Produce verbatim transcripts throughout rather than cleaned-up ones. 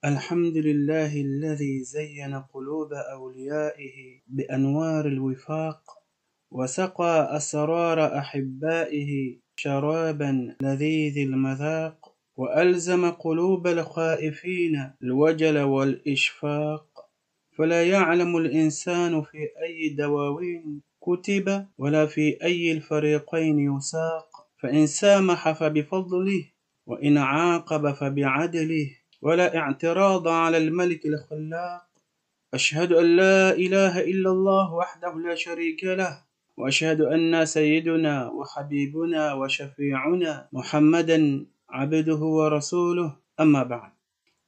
الحمد لله الذي زين قلوب أوليائه بأنوار الوفاق، وسقى أسرار أحبائه شرابا لذيذ المذاق، وألزم قلوب الخائفين الوجل والإشفاق، فلا يعلم الإنسان في أي دواوين كتب ولا في أي الفريقين يساق، فإن سامح فبفضله، وإن عاقب فبعدله، ولا اعتراض على الملك الخلاق. أشهد أن لا إله إلا الله وحده لا شريك له، وأشهد أن سيدنا وحبيبنا وشفيعنا محمدا عبده ورسوله، أما بعد.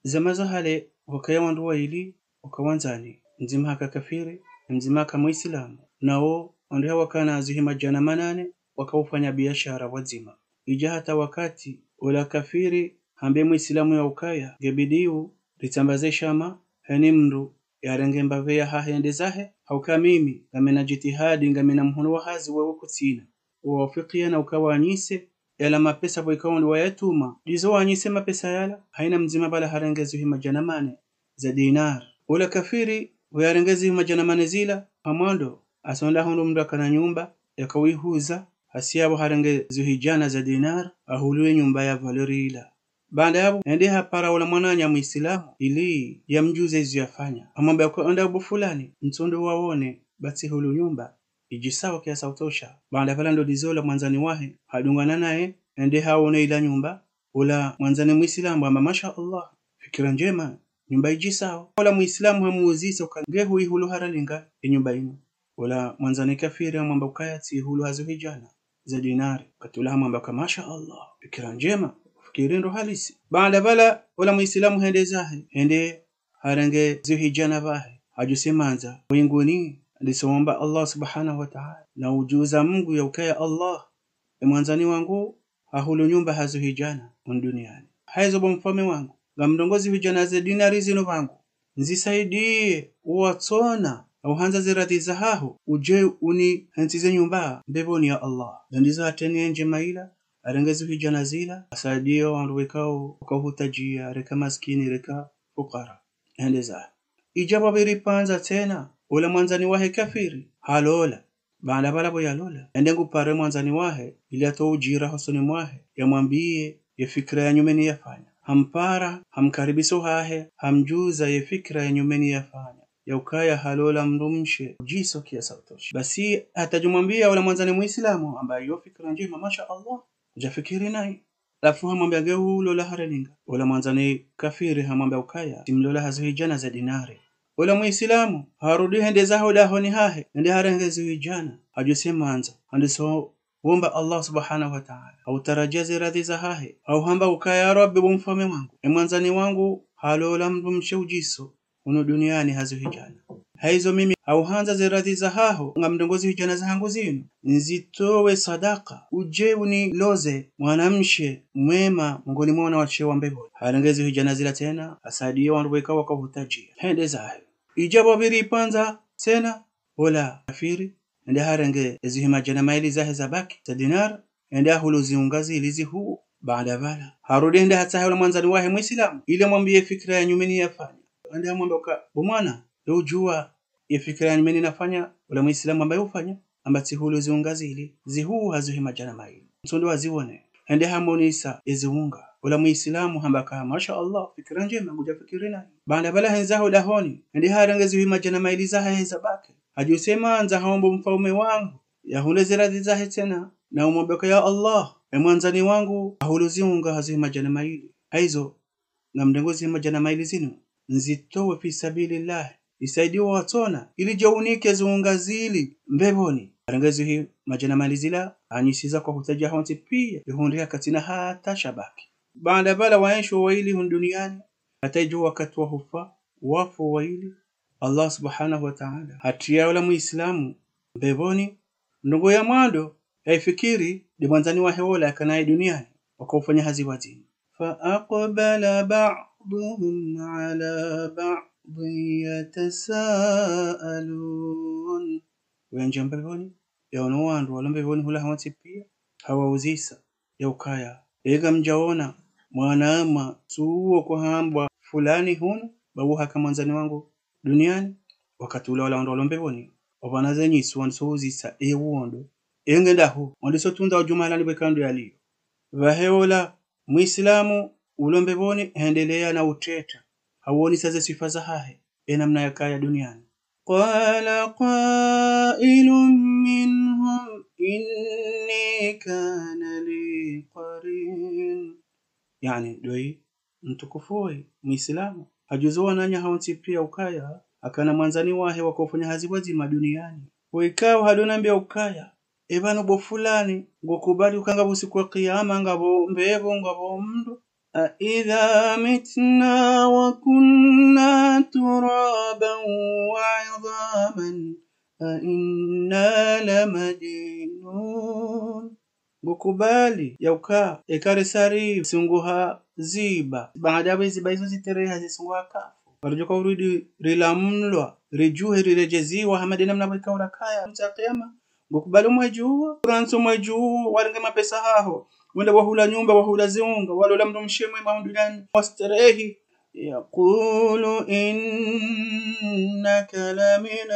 Zama za hale, wakaya wandru wayili, wakawandzani, mdzima haka kafiri, mdzima haka muislamu. Nawo, wandru hawa wakana zuhi madjana manane, wakaufanya biashara wadzima. Idja hata wakati, ola kafiri, hambe muislamu ya ukaya, ngebidiyo, ritsambaze shama, heni mndru, yarenge mbapvi yahahe yende zahe, hauka mimi, ngamina jitihadi, ngamina mhono wa hazi wewe kutsina. Wawafikiana ukawanyise, yala mapesa pvo ikao ndo wayatuma. Ndizo wanyise mapesa yala, haina mdzima bala harenge zuhi madjana mane za dinar. Ola kafiri, uyarenge zuhi madjana mane zila, hamwando, asonda hondo mndru akana nyumba, yakawihuza, hasi yapvo harenge zuhi djana za dinar, ahuluwe nyumba ya valeur ila. Baanda yapvo, hende hapara ola mwananya muislamu, ili yamjuze izo yafanya. Hamwambia uka enda ubo fulani, ntsondo wawone, ba tsihulu nyumba idjisao kiasi utosha. Baanda pvala ndo ndizo ola mwandzani wahe, hadungana naye, hende haone ila nyumba, ola mwandzani muislamu hamba, "Masha Allah, fikira ndjema, nyumba idjisao." Ola muislamu hamuuzisa uka nge huihulu haralinga ye nyumba inu. Ola mwandzani kafiri hamwambia ukaya tsihulu ha zuhi djana za dinari. Wakati ula hamwambia uka, "Masha Allah, fikira ndjema, fikira ndro halisi." Baanda pvala, ola muislamu hende zahe, hende harenge zuhi djana pvahe, hadjuse mandza, winguni, ndiso womba Allah subhanahu wa ta'ala, na udjuza Mungu ya ukaya, "Allah, e mwandzani wangu, hahulu nyumba ha zuhi djana, hunu duniani. Haizo bo mfaume wangu, ngamrongoo zuhi djana ze dinari zinu pvangu. Nzisaidiye, uwatsona, hau handza ze radhi zahaho, udje unihentsize nyumba mbepvoni ya Allah." Ndo ndizo hatrende ye ndjema ila, harenge zuhi djana zila, hasaidiye wandru wekao, wakauhutadjia, reka maskini, reka fukara. Hende zahe. Idja pvapviri pvandza tsena, ola mwandzani wahe kafiri, halola. Baanda pvala pvo yalola, hende ngu pare mwandzani wahe, ili atowe ujira hosoni mwahe, yamwambiye ye fikira ya nyumeni yafanya. Hampara, hamkaribisa hahe, hamjuza ye fikira ya nyumeni yafanya. Ya ukaya halola mndru mshe, udjiso kiasi utosha. Basi, hata djumwambia ola mwandzani muislamu, hamba iyo fikira ndjema, masha Allah, udja fikiri nayi. Halafu hamwambia nge hulola haralinga. Ola mwandzani kafiri hamwambia ukaya, tsimlola ha zuhi djana za dinari. Ola muislamu, harudi hende zahe dahoni hahe, hende harenge zuhi djana, hadjuse mandza, handiso womba Allah subhanahu wa ta'ala, hautarajia ze radhi zahahe, hauhamba ukaya, "Ya Rabbi, bo mfaume wangu, e mwandzani wangu, halola mndru mshe udjiso, hunu duniani ha zuhi djana. Haizo mimi, hauhandza ze radhi zahaho, ngamrongoo zuhi djana zahangu zinu, nzitowe sadaka, udje uniloze mwanamshe mwema, mongoni mwa wanawashe wa mbepvoni." Harenge zuhi djana zila tsena, hasaidiye wandru wekao wakauhutadjia. Hende zahe. Idja pvapviri pvandza tsena, ola kafiri, hende harenge ezuhi madjana mayili zahe zabaki, za dinar, hende hahulu ziunga zili zihuu. Baanda pvala, harudi hende hatsahe ola mwandzani wahe muislamu, ili amwambiye fikira ya nyumeni yafanya. Hende hamwambia uka, "Bo mwana, yo udjua ye fikira ya nyumeni nafanya?" Ola muislamu hamba, "Yo ufanya?" Hamba, "Tsihulu ziunga zili zihuu ha zuhi madjana mayili. Ntsondo waziwone." Hende hamonesa eziunga. Ola muislamu hamba ka, "Masha Allah, fikira ndjema, ngudja fikiri nayi." Baanda pvala hende zahe dahoni, hende harenge zuhi madjana mayili zahahe zabaki. Hadjuse mandza haomba mfaume wangu, yahundre ze radhi zahe tsena, na umwambia uka, "Ya Allah, e mwandzani wangu, hahulu ziunga ha zuhi madjana mayili. Haizo, ngamrongoo zuhi madjana mayili zinu, nzitowe fi sabilillah, isaidiye watsona, ili dje unike ziunga zili mbepvoni." Harenge zuhi madjana mayili zila, hanyisiza kwa hutadjia hontsi pia, ihundriha katsina hata shabaki. Baanda pvala waenshi wo wayili hunu duniani, hata idjo wakati wa hufa, wafu wayili, Allah subhanahu wa ta'ala hatria ola muislamu mbepvoni. Ndrongoo ya mwando yaifikiri nde mwandzani wahe wola yakana ye duniani, wakaufanya hazi wadzima. فأقبل بعضهم على بعض يتساءلون. Wendji mbepvoni, yaono wandru walo mbepvoni hula hawontsi pia, hawauzisa, ya ukaya, "Ega mdjaona mwanama tsuwo kuhambwa fulani hunu, ba wo haka mwandzani wangu duniani. Wakati ula wala wandru walo mbepvoni, opvana ze nyuso wandiso uzisa, e wo ndo, e nge ndahu, wandiso tunda wadjuma halani bwe ka ndo yaliyo. Pvahe ola Muislamu ulo mbepvoni, hendelea na utreta, hawonesa ze swifa zahahe, e namna yakaya duniani. قال قائل منهم إني كان لي قرين. Yaani, ndo yi mtukufu woyi, Muislamu, hadjuza wananya hawontsi piya ukaya, hakana mwandzani wahe wakofanya hazi pvwadzima duniani. Wo ikao hadjo nambia ukaya, e pvanu bo fulani, ngokubali uka ngapvo siku ya kiyama, ngapvo mbepvo, ngapvo mndro. أإذا متنا وكنا ترابا وعظاما أإنا لمدينون. Ngokubali ya uka, eka resa risunguha ziba, baada ya ziba izo zitereha zisunguha kafu, waridjo ka urudi rilamlwa, ridjuhe riredjeziwa, hama de namna pvwa ikao rakaya, ntsi ya kiyama. Ngokubali umwedjuwa, urantsi umwedjuwa, warenge mapesa haho, wende wahula nyumba, wahula ziunga, walola mndru mshe mwema hundulani, wasterehi. يقول إنك لمن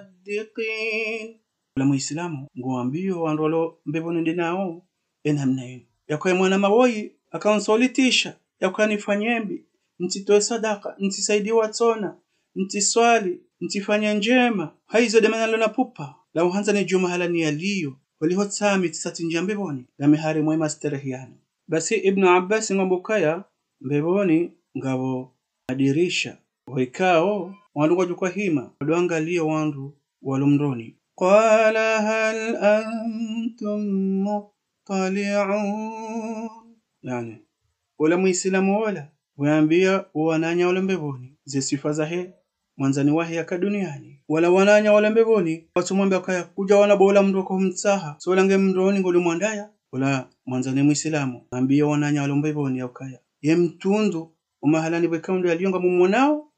المصدقين. Ola Muislamu, nguwambio wandru walo mbepvoni nde nao, e namna inu. Yakaya mwanama woyi, haka unsolitisha, yakaya nifanye mbi, ntsitowe sadaka, ntsisaidiye watsona, ntsiswali, ntsifanye ndjema. Hayizo de mana nilo na pupa la uhandza nidjuwe mahala niyaliyo, holiho tsami tsisa tsindjiya mbepvoni, ngami harimwa ye masterehi yanu. Basi Ibnu Abbas ngwambo ukaya, mbepvoni ngapvo madirisha, wo ikao wandru ngwadjo ka hima, wadjo angaliya wandru walo mndroni. قال هل أنتم مطلعون. Yaani, ola Muislamu ola, wuyambia wo wananya walo mbepvoni, ze swifa zahe mwandzani wahe yaka duniani. Wala wananya walo mbepvoni, watsumwambia kaya, kudja wona bo ola mndru wako humtsaha, so ola nge mndroni ngoli mwandaya. Ola mwandzani Muislamu, hambia wananya walo mbepvoni ya ukaya, ye mtundu, o mahalani pvwe ka ndo yaliyo ngamumwonao?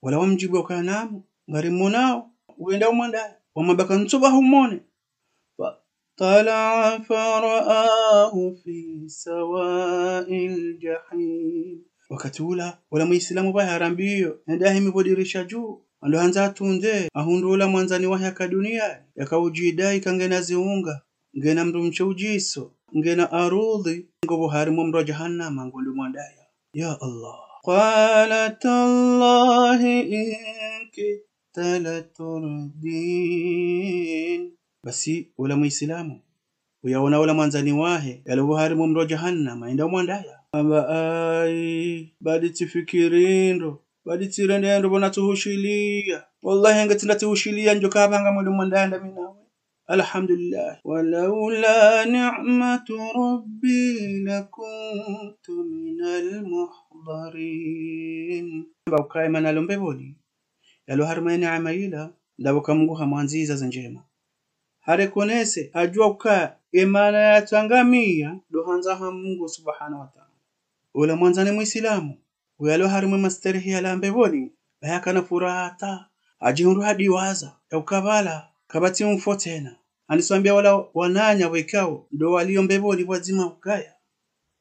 Wala wamdjibu ya ukaya naam, ngarimonao. Wenda umwandaya. Wamwambia ka ntsu pvaha humwone. فاطلع فرآه في سواء الجحيم. Wakati ula, ola Muislamu pvahe harambio, hende hahimi pvo dirisha dju, hando handza hatunde, hahundru ola mwandzani wahe yaka duniani, yaka udjidai ka ngena ziunga, ngena mndru mshe udjiso, ngena arudhi, ngopvo harimwa mro wa jahannama, ngondo mwandaya. Ya Allah. قال تالله إن كدت لتردين. Basi, ola Muislamu, uyaona ola mwandzani wahe, yalopvo harimwa mro wa jahannama, yenda umwandaya. Hamba, ayi, badi tsifikiri ndro, badi tsirende ndro, pvo natsuhushiliya. Wallahi, nge tsi nda tsihushiliya, ndjo ka pvanga mwendo mwandaya nda mi nawe. Alhamdulillah. ولولا نعمة ربي لكنت من المحضرين. Ba ukaya mana lo mbepvoni, yalo harimwa ye neema ila, ndapvo ka Mungu hamwandziza ze ndjema. Harekonese, hadjuwa ukaya, ye mana yatsangamiya, ndo handza ha Mungu subhanahu wa taala. Ola mwandzani Muislamu, uyalo harimwa ye masterehi yala mbepvoni, ba yakana furaha hata, hadjihundru hadiwaza, ya uka pvala, kapvatsi mfo tsena. Handisa wambia wala wananya pvwe ikao ndo waliyo mbepvoni pvwadzima ukaya,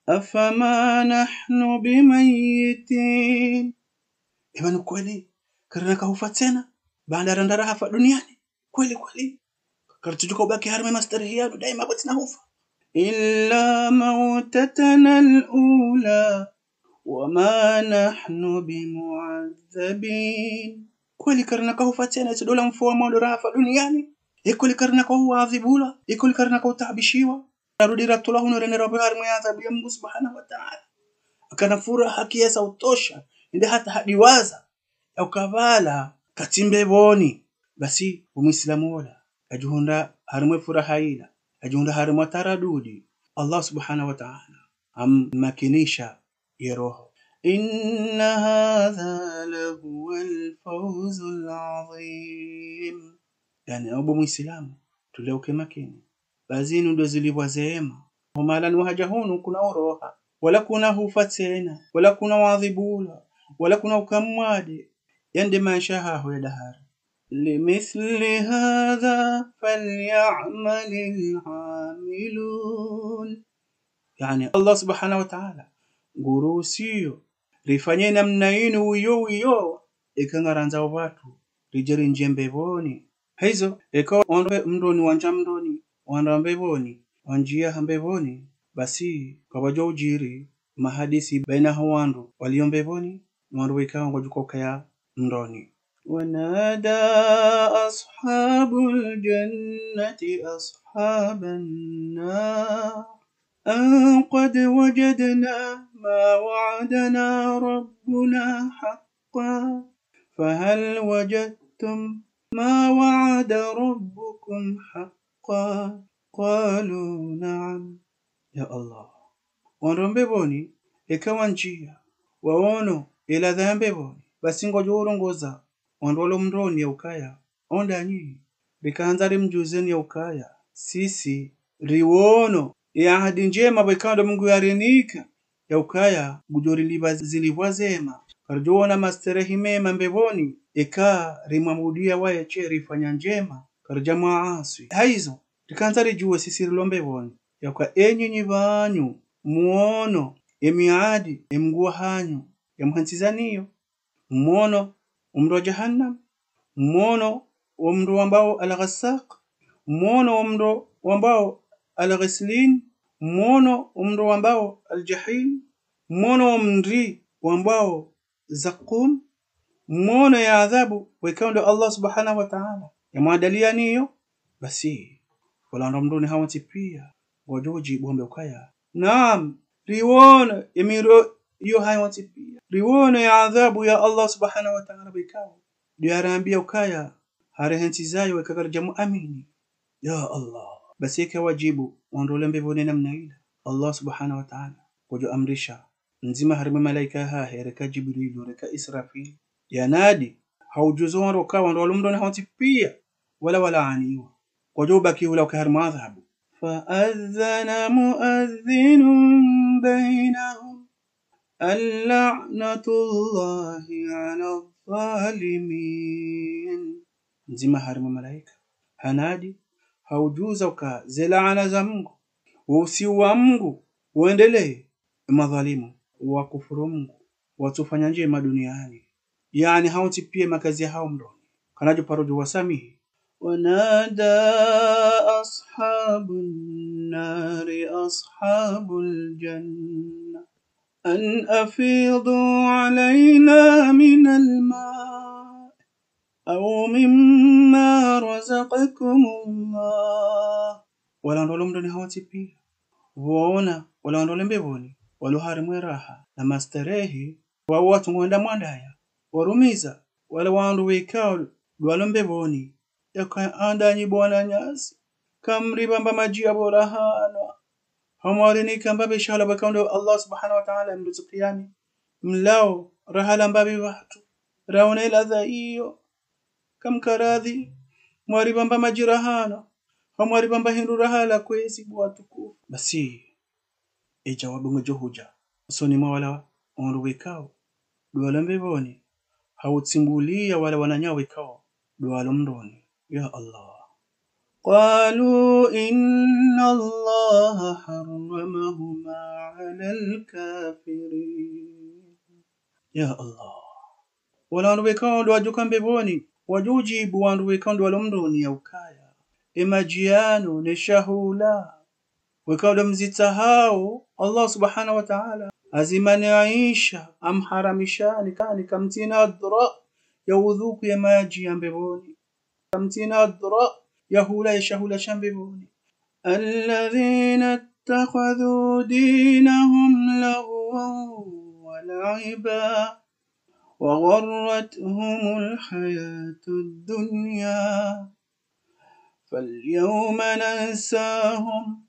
أفما نحن بميتين. E pvanu kweli, karina ka hufa tsena, baanda randra rahafa duniani? Kweli, kweli. Karitsudjo ka ubaki harimwa ye masterehi yanu daima pvwatsina hufa. إلا موتتنا الأولى وما نحن بمعذبين. Kweli karina ka hufa tsena, tsi ndo ola mfo wa mwando rahafa duniani? E kweli karina ka huadhibulwa? E kweli karina ka utaabishiwa? Rarudi ratolwa hunu rende rapvo harimwa ye adhabu ya Mungu subhanahu wa taala. Hakana furaha kiasi utosha, ende hata hadiwaza ya uka pvala katsi mbepvoni. Basi, o Muislamu ola, hadjihundra harimwa ye furaha ila, hadjihundra harimwa taradudi. Allah subhanahu wa taala hammakinisha ye roho. إن هذا لهو الفوز العظيم. Yaani, o bo Muislamu, tulia uke makini. Ba zinu ndo zilipvwa zeema. Ho mahalani wahadja hunu kuna uroha, wala kuna hufa tsena, wala kuna uadhibulwa, wala kuna uka mwade. Yanu nde maesha haho ya dahari. لمثل هذا فليعمل العاملون. Yaani, Allah subhanahu wa taala nguruhusiyo Rifanye namna inu wiyo wiyo, eka ngarandzao pvatru ridje rindjie mbepvoni. Hayizo, eka wandru mdroni wandjia mdroni, wandru mbepvoni wandjia ha mbepvoni, basi kapvadjo udjiri mahadisi baina ha wandru walio mbepvoni na wandru weka ngwadjo ukaya mdroni. ونادى أصحاب الجنة أصحاب النار أن قد وجدنا ما وعدنا ربنا حقا فهل وجدتم ما وعد ربكم حقا قالوا نعم. Ya Allah. Wandru mbepvoni, eka wandjia, waono ye ladha ya mbepvoni, basi ngwadjo urongoza wandru walo mdroni ya ukaya: Ondanyi, rikahandza rimdjuzeni ya ukaya sisi riwono ye ahadi ndjema pvwekao ndo Mungu yarinika, ya ukaya ngudjo rilipva zilipvwa zema. Karidjo wona masterehi mema mbepvoni, eka rimwabudia waye she rifanya ndjema, karidja mwaaswi. Hayizo, rikahandza ridjuwe sisi rilo mbepvoni, ya uka enyi nyi pvanyu muono ye miadi ye Mungu wahanyu yamhantsiza nayo. Muono omdro wa Jahannam, muono omdro wambwao Al-Ghassaq, muono omdro wambwao Al-Ghislin, muono omdro wambwao Al-Jahim, muono omdri wambwao Zaqqum, muono ye adhabu wekao ndo Allah subhanahu wa ta'ala yamwandalia nayo. Basi, wala wandru mdroni hawontsi pia ngwadjo udjibu wambe ukaya: Naam, riwono ye midro iyo hayontsi pia. Riwono ye adhabu ya Allah subhanahu wa ta'ala pvwekao ndo yarambia ukaya harihantsiza yo eka karidja muamini. Ya Allah. Basi eka wadjibu wandru walo mbepvoni namna ila, Allah subhanahu wa ta'ala ngudjo amrisha mdzima harimwa ye malaika yahahe, reka Jibrilu, reka Israfil, yanadi, ha udjuzo wandru uka wandru walo mdroni hawontsi pia wala walaaniwa, ngwadjo ubaki hula uka harimwa adhabu. فأذن مؤذن بينهم اللعنة الله على الظالمين. Mdzima harimwa ye malaika hanadi, ha udjuza uka ze laana za Mungu, wo usiu wa Mungu wendelee ye madhwalimu, wakufuru Mungu, watsufanya ndjema duniani. Yaani hawontsi pia makazi yahawo mdroni, kanadjo paro djo wasamihi. ونادى أصحاب النار أصحاب الجنة أن أفيضوا علينا من الماء أو مما رزقكم الله. Wala wandru walo mdroni hawontsi pia, pvo waona wala wandru walo mbepvoni walo harimwa ye raha na masterehi, wawo watsungu wenda mwandaya, warumiza wala wandru wekao ndo walo mbepvoni, ya uka: Ondanyi bo wananyasi, kamripvamba madji ya bo rahanwa, hamwarinika mbapvi shahala pvwekao ndo Allah subhanahu wa ta'ala yamruzukiani, mlao raha la mbapvi pvatru, raona ye ladha iyo, kamkaradhi, mwaripvamba madji rahanwa, hamwaripvamba hindru raha la kwezi bo watukufu. Basi, ye djawabu ngedjo hudja usoni mwa wala wandru wekao ndo walo mbepvoni, ha utsimbulia wala wananya wekao ndo walo mdroni. Ya Allah. قالوا إن الله حرمهما على الكافرين. Ya Allah. Wala wandru wekao ndo wadjo uka mbepvoni, wadjo udjibu wandru wekao ndo walo mdroni ya ukaya: Ye madji yanu ne shahula wekao ndo mzitsahao, Allah subhanahu wa ta'ala hazimaneisha, hamharamishani, kani kamtsina dhwra ya udhuku ye madji ya mbepvoni, kamtsina dhwra ya hula ye shahula sha mbepvoni. الذين اتخذوا دينهم لهوا ولعبا وغرتهم الحياة الدنيا فاليوم ننساهم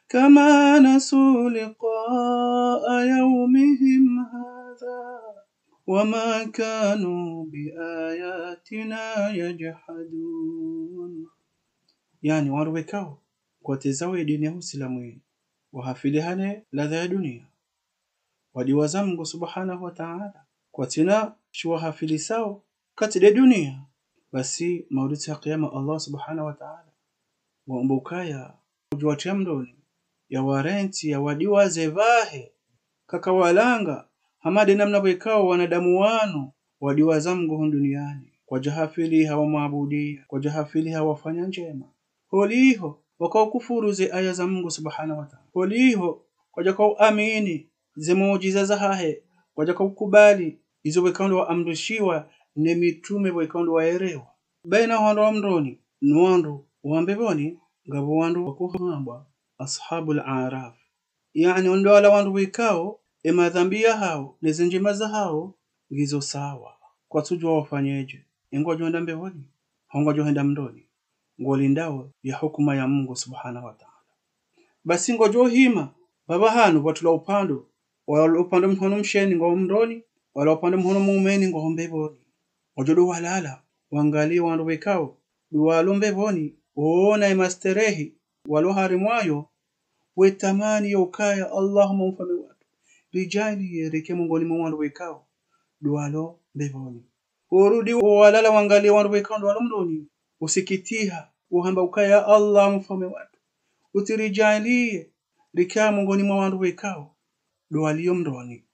كما نسوا لقاء يومهم هذا وما كانوا بآياتنا يجحدون. Yaani, wandru wekao kwatezao ye dini ya Usilamu yinu, wahafili hane ladha ya dunia, wadiwaza Mungu subhanahu wa ta'ala, kwatsina shiwahafilisao katsi nde dunia. Basi mauri ntsi ya kiyama Allah subhanahu wa ta'ala ngwambo ukaya udjo watria mdroni, yawarantsi, yawadiwaze pvahe, kakawalanga, Hama nde namna pvwekao wanadamu wanu wadiwaza Mngu hunu duniani, kwadjahafili hawamwabudiya, kwadjahafili hawafanya ndjema. Holiho, wakaukufuru ze aya za Mngu subhanahu wa taala. Holiho, kwadjakauamini ze muujiza zahahe, kwadjakaukubali izo pvwekao ndo waamrishiwa ne mitrume pvwekao ndo waelewa. Bayina wandru wa mroni no wandru wa mbepvoni, ngapvo wandru wakohambwa ashabul araf. Yaani, ondo wala wandru pvwekao, e madhambi yahao, ne ze ndjema zahao, ngizo sawa. Kwatsudjuwa wafanyedje, e ngwadjohenda mbepvoni, hau ngwadjohenda mroni, ngwalindao ya hukuma ya Mngu subhanahu wa taala. Basi ngwadjohima, pvapvahanu pvatulwa upvandre, wala upvandre mhono msheni ngwao mroni, wala upvandre mhono mumeni ngwao mbepvoni. Ngwadjo ndo walala, wangaliye wandru pvwekao ndo walo mbepvoni, woona e masterehi, walo harimwayo, wetamani ya ukaya, Allahumma mfaume watru, ridjaaliye rike mongoni mwa wandru pvwekao ndo walo mbepvoni. Urudi uwalala wangaliye wandru pvwekao ndo walo mroni, usikitiha, uhamba ukaya, Allah mfaume watru, utsiridjaaliye rike mongoni mwa wandru pvwekao ndo waliyo mroni.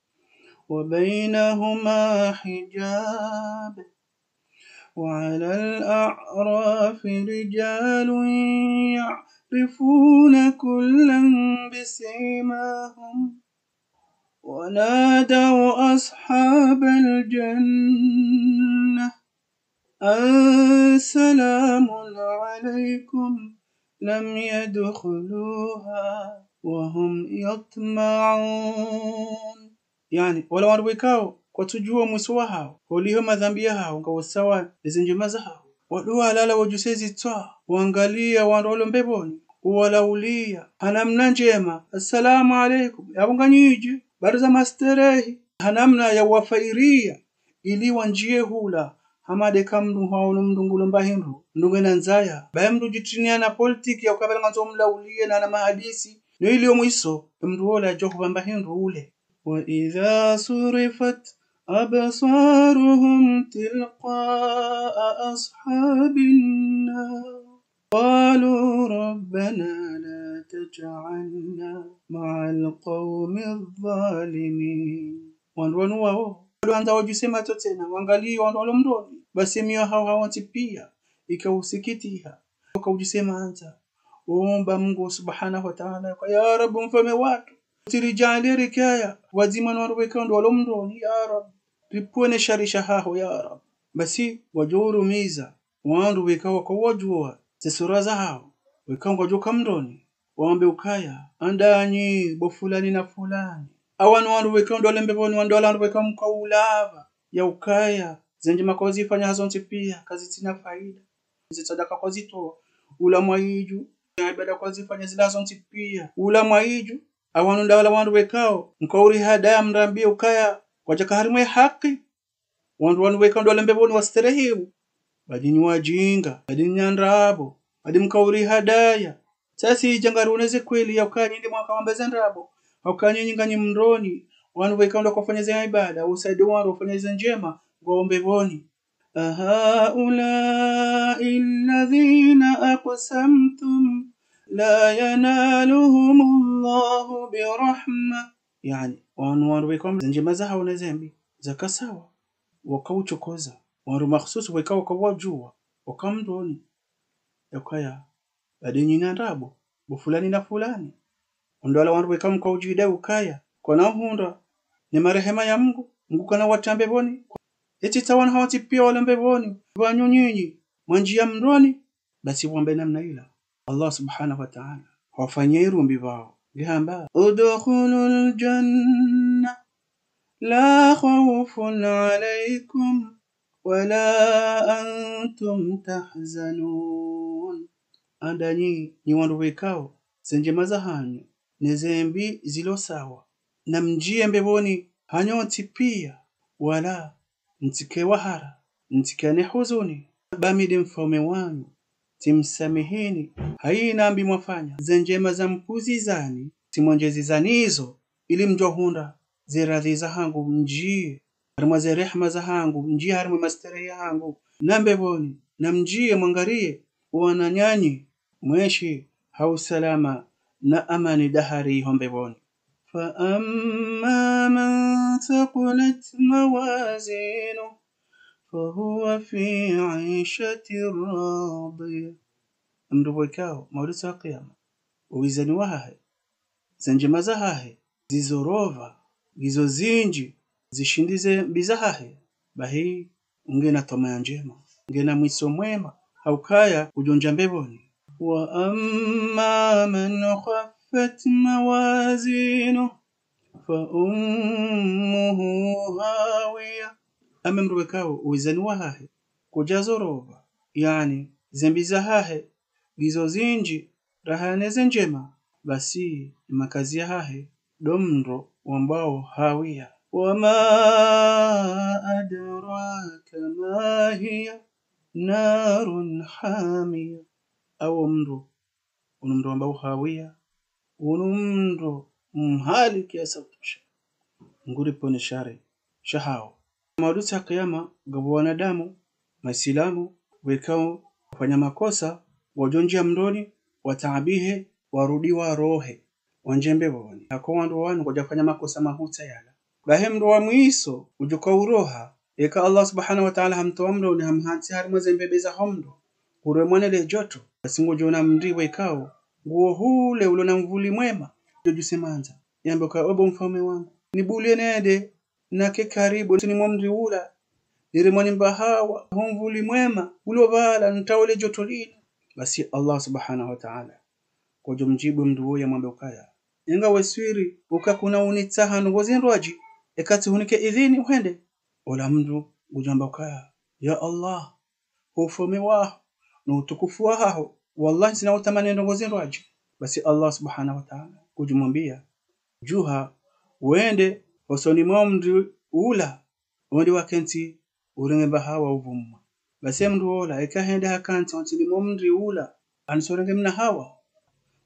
وبينهما حجاب وعلى الأعراف رجال يعرفون كلا بسيماهم ونادوا أصحاب الجنة أن سلام عليكم لم يدخلوها وهم يطمعون. Yaani, wala wandru pvwekao kwatsudjuwa mwiso wahao, holiho madhambi yahao ngao sawa ne ze ndjema zahao, wandru walala wajuse zitswa, wangaliya wandru walo mbepvoni, uwalauliya ha namna ndjema, assalamu alaikum, yapvo nganyidje, bari za masterehi, ha namna ya uwafairiya, ili wandjiye hula. Hama nde ka mndru haono mndru ngulo mba hindru, mndru ngena ndzaya, baye mndru djitriniya na politiki ya ukaya pvala ngandzo mlauliye na, na mahadisi, no ili yo mwiso, e mndru wola yadjo hupva mba hindru ule. وإذا صرفت أبصارهم تلقاء أصحاب النار قالوا ربنا لا تجعلنا مع القوم الظالمين. Wandru wanu wao, wandza wajuse matso tsena, wangaliye wandru walo mroni, basi miyo hao hawontsi piya, ikausikitiha, wakaujuse mandza, womba Mngu subhanahu wa taala, kwa, ya Rabbi, mfaume watru, utsiridjaaliye rikaya pvwadzima no wandru pvwekao ndo walo mroni, ya Rabbi, ripvwene shari shahaho, ya Rabbi. Basi, wadjo urumiza wandru pvwekao wakawadjuwa ze sura zahao, pvwekao ngwadjo ka mroni, wambe ukaya, andanyi, bo fulani na fulani. Awa no wandru pvwekao ndo walo mbepvoni, wandru wala wandru pvwekao mkaulapva, ya ukaya, ze ndjema kwazifanya hazontsi piya, kazitsina faida. Ze sadaka kwazitowa, ula mwaidju, ze ibada kwazifanya zila zontsi piya, ula mwaidju. Awa no ndo wala wandru pvwekao mkaurihadaya mrambiye ukaya kwadjaka harimwa e haki. Wandru wanu pvwekao ndo walo mbepvoni wasterehiwo, badi nyi wadjinga, badi nyi ndrabo, badi mkaurihadaya. Sasi idja ngarioneze kweli ya ukaya nyi nde mwakawamba ze ndrabo, ha ukaya nyinyi nganyi mroni, wanu pvwekao ndo wakofanya ze ibada, usaidiya wandru wafanya ze ndjema, ngwao mbepvoni. أهؤلاء الذين أقسمتم لا ينالهم الله برحمة. Yaani, wanu wandru pvwekao ze ndjema zahao ne ze mbi zaka sawa, wakauchokoza wandru makhsusu pvwekao wakawadjuwa, waka mroni, ya ukaya, badi nyi ndrabo, bo fulani na fulani. Ondo wala wandru pvwekao mkaujidai ukaya kwana uhundra ne marehema ya Mngu, Mngu kana watia mbepvoni. Eti tsa wanu hawontsi piya walo mbepvoni, pvanu nyinyi mwandjiya mroni. Basi pvwambe namna ila, Allah subhanahu wa taala hawafanya irumbi pvao, nge hamba, ادخلوا الجنة لا خوف عليكم ولا أنتم تحزنون. Andanyi, nyi wandru pvwekao ze ndjema zahanyu ne ze mbi zilo sawa, namndjiye mbepvoni hanyu nyontsi piya, wala mtsike wahara, mtsike ne huzuni. Ba mi nde mfaume wanyu, tsimsamihini hayina mbi mwafanya. Ze ndjema zampuzizani, tsimwendjezizani izo, ili mdjo hundra ze radhi zahangu, mndjiye harimwa ze rehema zahangu, mndjiye harimwa e masterehi yahangu, na mbepvoni, namndjiye mwangariye wananyanyu, mwenshi ha usalama na amani dahari iho mbepvoni. فأما من ثقلت موازينه فهو في عيشة راضية. Mndru pvwekao, maudu sa kiyama, uwizani wahahe, ze ndjema zahahe, zizorova, ngizo zindji, zishindize mbi zahahe, bahi ngena twamaya ndjema, ngena mwiso mwema, ha ukaya ngudjo ndjia mbepvoni. وأما من خفت موازينه فأمه هاوية. Ama mndru pvwekao uwizani wahahe kudjazorova, yaani, ze mbi zahahe ngizo zindji, raha ne ze ndjema, basi makazi yahahe ndo mndro wambwao Hawiya. وما أدراك ما هي، نار حامية. Awo mndro, unu mndro wambwao Hawiya, unu mndro mhali kiasi sha utosha. Nguri pvoni shari shahawo. Mauri siku ya kiyama, ngapvo wanadamu, maislamu, wekao wafanya makosa, ngwadjo ndjia mndroni, wataabihe, warudi warohe, wandjie mbepvoni. Hako wandru wanu ngwadja fanya makosa mahuu yala. Bahi mndro wa mwiso udjo ka uroha, eka Allah subhanahu wa ta'ala hamtowa mndroni, hamhantsi harimwa ze mbepvo zaho mndro, uremwa ne le djoto, basi ngodjo ona mndru wekao nguwo hule ulo na mvuli mwema, ngudjo djusemandza, yambe ukaya: "Obo mfaume wangu, nibulie nende nake karibu hosoni mwa mndru ula, niremwe ni mbahawa ho mvuli mwema ulo pvala, nitawole djoto linu." Basi Allah subhanahu wa ta'ala ngudjo mdjibu mndru uwo, yamwambe ukaya: "Inga we swiri uka kuna unitsaha ndrongoo zindrwadji, eka tsihunike idhini uhende?" Ola mndru ngudjo amba ukaya: "Ya Allah, ho ufaume waho no utukufu wahaho, wallahi ntsina utamani ndrongoo zindrwadji." Basi Allah subhanahu wa ta'ala ngudjo mwambia: "Djuha, wende hosoni mwa mndru ula, wende wakentsi, urenge mbahawa uvumwa." Basi mndru ola eka hende hakantsi hosoni mwa mndru ula, hanisa urenge mnahawa,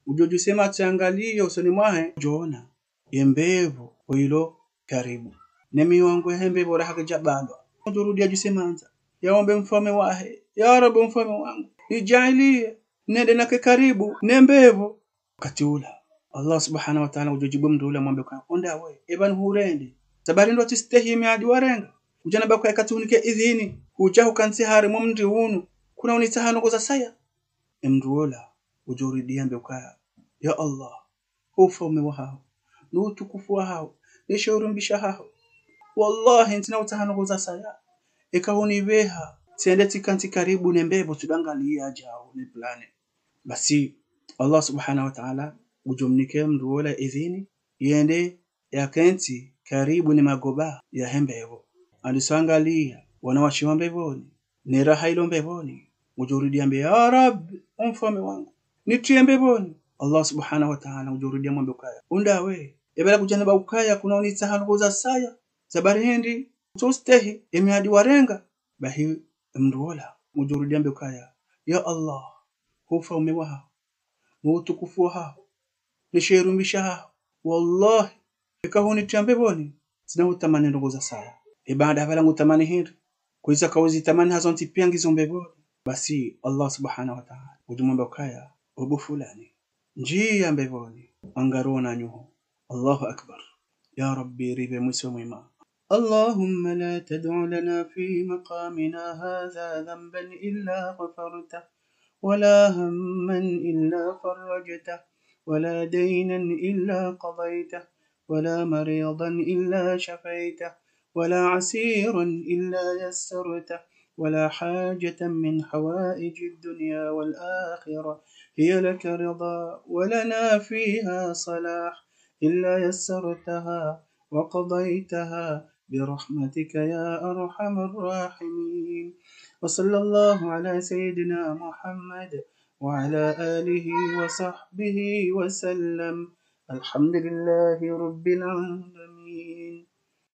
ngudjo djuse matso yangalie hosoni mwahe, ngudjo ona ye mbepvo oyilo karibu, ne miwango yahe mbepvo raha kayidja balwa. Ngudjo rudi yadjusemandza, yaombe mfaume wahe: "Ya Rabbi, mfaume wangu, nidjaaliye nende nake karibu ne mbepvo." Wakati ula Allah subhanahu wa ta'ala ngudjo djibu mndru ula, yamwambe ukaya: "Ondawe, eba nihurende, sababu ndo tsistehi miadi warenga, udja namba ukaya eka tsihunike idhini, udja hukantsi harimwa mndru unu, kuna unitsaha ndrongoo za saya?" Ye mndru ola ngudjo rudi yambe ukaya: "Ya Allah, ho ufaume wahaho, no utukufu wahaho, ne sheurumbisha haho, wallahi ntsina utsaha ndrongoo za saya, eka hunibeha tsende tsikantsi karibu ne mbepvo, tsidangaliya djao ne plane." Basi Allah subhanahu wa ta'ala ngudjo mnike mndru ola idhini, yende yakentsi karibu ne magoba yahe mbepvo. Hanisa angalia wanawashe wa mbepvoni, ne raha ilo mbepvoni, ngudjo rudi yambe: "Ya Rabbi, mfaume wangu, nitriye mbepvoni." Allah subhanahu wa ta'ala ngudjo rudi yamwambe ukaya: "Ondawe, eba la kudja namba ukaya kuna unitsaha ndrongoo za saya, sababu hindri utsostehi ye miadi warenga?" Bahi mndru ola ngudjo rudi yambe ukaya: "Ya Allah, ho ufaume wahaho, no utukufu wahaho, ne sheurumbisha haho, wallahi eka hunitriya mbepvoni, ntsina utamani ndrongoo za saya. Eba nda pvala ngutamani hindri, kwezi kauzitamani hazontsi pia ngizo mbepvoni." Basi Allah subhanahu wa ta'ala ngudjo mwambe ukaya: "Obo fulani, ndjia mbepvoni, angalia na nyuho." Allahu Akbar. Ya Rabbi, ripve mwiso mwema. اللهم لا تدع لنا في مقامنا هذا ذنبا إلا غفرته، ولا هما إلا فرجته، ولا دينا إلا قضيته، ولا مريضا إلا شفيته، ولا عسيرا إلا يسرته، ولا حاجة من حوائج الدنيا والآخرة هي لك رضا ولنا فيها صلاح إلا يسرتها وقضيتها برحمتك يا أرحم الراحمين. وصلى الله على سيدنا محمد وعلى آله وصحبه وسلم. الحمد لله رب العالمين.